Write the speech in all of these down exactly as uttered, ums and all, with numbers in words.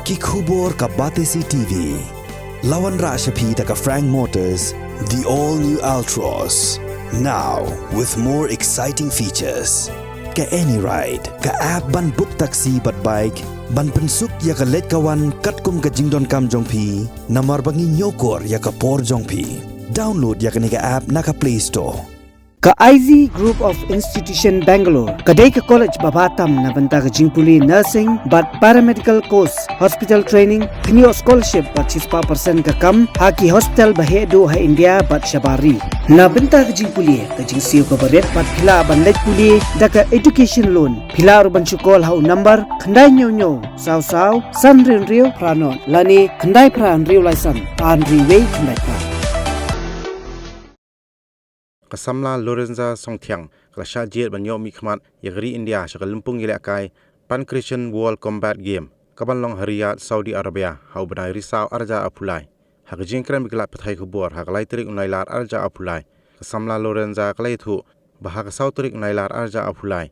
Ki khubor ka Batesi T V. La wanrah sha phi da ka Frank Motors, the all new Altroz. Now with more exciting features. Ka AnyRide, ka app ban book taxi bad bike, ban pynsuk ïa ka leit ka wan katkum ka jingdonkam jong phi, namar ba ngi ñiewkor ïa ka por jong phi. Download ïa kane ka app na ka Play Store. Ka I Z Group of Institution Bangalore ka dei ka college ba bha tam na bynta ka jingpule nursing bad paramedical course, hospital training, pynïoh scholarship bad shispah percent ka kam ha ki hospital ba heh duh ha India bad shabar ri. Na bynta ka jingpule, ka jingsiew kaba rit bad phi lah ban leit pule da ka education loan. Phi lah ruh ban shu call ha u number khyndai hynñiew hynñiew saw saw san hynriew hynriew phra nod lane khyndai phra hynriew lai san ar hynriew wei khyndai phra. Ka samla Lorenza Songthiang ka la shah jied ban ïoh mihkhmat ïa ka ri India sha ka lympung ïalehkai Pancratian World Combat Game kaban long ha Riyadh, Saudi Arabia, ha u bnai Risaw arhajar arphew lai. Ha ka jingkren bad ki lad pathai khubor ha ka lai tarik u Nailar arhajar arphew lai, ka samla Lorenza ka la ïathuh ba ha ka saw tarik u Nailar arhajar arphew lai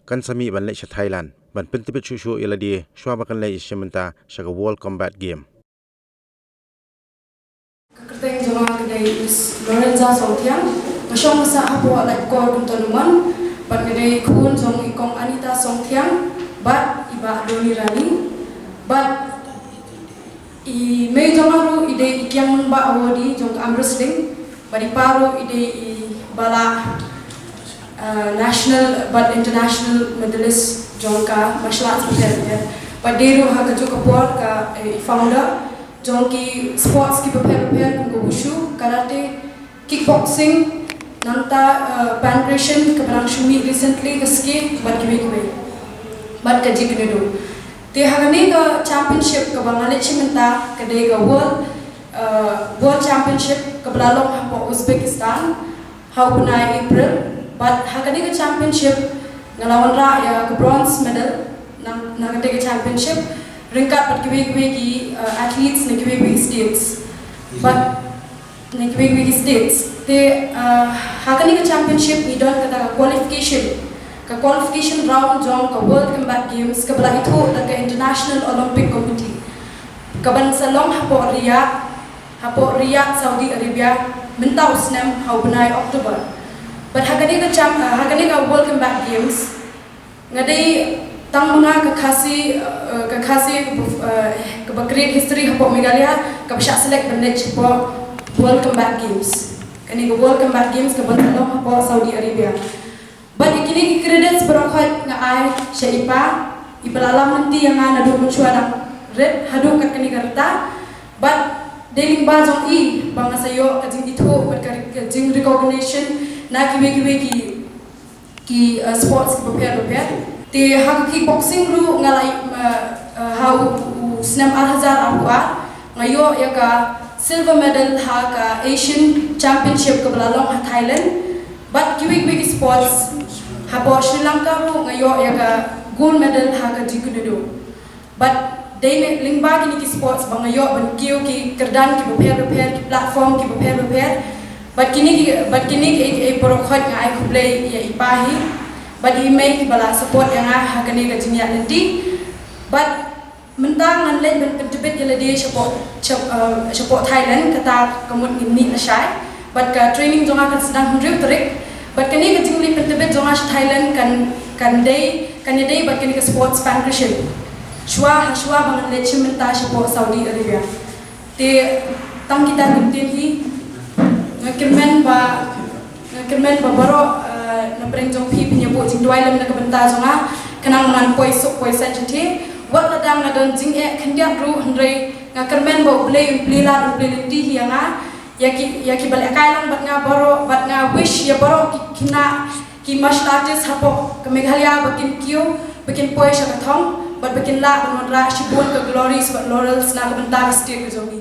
kan sa mih ban leit sha Thailand ban pyntbit shuh shuh ïa lade shuwa ba kan leit shim bynta sha ka World Combat Game. Ka kyrteng jong nga ka dei Miss Lorenza Songthiang. Nga shong nga sah hapoh Laitkor, Cantonment, bad nga dei khun jong i Kong Anita Songthiang bad i Bah Donny Rani. Bad i mei jong nga ruh i dei i Kiang Nangbah Awardee jong ka arm wrestling. Bad i pa ruh i dei i balang, uh, national bad international medalist jong ka martial arts bapher bapher. Bad dei ruh ha kajuh ka por ka, eh, i founder jong ki sports kiba pher bapher kum ka wushu, karate, kickboxing, nangta, uh, Pancratian kaba dang shu mih recently, ka ski bad kiwei kiwei. Bad ka jiu-jitsu. Te ha kane ka championship kaba nga leit shim bynta ka dei ka World, uh, World Championship kaba la long hapoh Uzbekistan ha u bnai April. Bad ha kane ka championship nga la wanrah ïa ka bronze medal na, na kane ka championship ryngkat bad kiwei kiwei ki, uh, athletes na kiwei kiwei ki states. Bad na kiwei kiwei ki states. Te, uh, ha kane ka championship ngi don kata ka qualification, ka qualification round jong ka World Combat Games kaba la ithuh da ka International Olympic Committee, kaban sa long hapoh Riyadh, hapoh Riyadh, Saudi Arabia, mynta u snem ha u bnai October. Bad ha kane ka champ, uh, ha kane ka World Combat Games, nga dei tang ma nga ka Khasi, eh, ka Khasi, eh, kaba create history hapoh Meghalaya, kaba shah select ban leit shapoh World Combat Games. Kane ka World Combat Games kaba la long hapoh Saudi Arabia. Bad ïa kine ki credits baroh khoit nga ai sha i pa, i ba la lam lynti ïa nga naduh mynshuwa dang rit haduh kat kane ka rta. Bad dei lyngba jong i ba nga sa ïoh ka jingithuh bad ka, ka jing recognition na kiwei kiwei ki ki, uh, sports kiba pher bapher. Te ha ka kickboxing ruh nga la, uh, uh, ha u, u snem arhajar arphew ar nga ïoh ïa ka silver medal ha ka Asian Championship kaba la long ha Thailand. Bad kiwei kiwei ki sports, hapoh Sri Lanka ruh nga ïoh ïa ka gold medal ha ka jiu-jitsu. Bad dei lyngba kine ki sports ba nga ïoh ban kiew ki kyrdan kiba pher bapher, ki platform kiba pher bapher. Bad kine ki, bad kine ki, eh, eh, baroh khoit nga ai khublei ïa i pa hi bad i mei kiba la support ïa nga ha kane ka jingïaid lynti. Bad mynta ngan leit ban pyntbit ïa lade shapoh, shap-, eh, shapoh Thailand, kata ka mut ngin mih lashai. Bad ka training jong nga kan sdang hynriew tarik. Bad kane ka jingleit pyntbit jong nga sha Thailand kan, kan dei, kan ïadei bad kane ka sports Pancratian. Shuwa ha shuwa ba ngan leit shim bynta shapoh Saudi Arabia. Te tang kita ki ktien hi, nga kyrmen ba, nga kyrmen ba baroh, eh, na pdeng jong phi phin ïa buh jingduwai lem na ka bynta jong nga, khnang ba ngan poi suk poi saiñ shatei. Wat lada nga don jingeh khyndiat ruh, hynrei nga kyrmen ba U Blei un plie lad un plie lynti hi ïa nga. Ïa ki, ïa kiba lehkai lang bad nga baroh, bad nga wish ïa baroh ki khynnah ki martial artist hapoh ka Meghalaya ba kin kiew, ba kin poi sha ka thong, bad ba kin lah ban wanrah shibun ka glories bad laurels na ka bynta ka state ka jong ngi.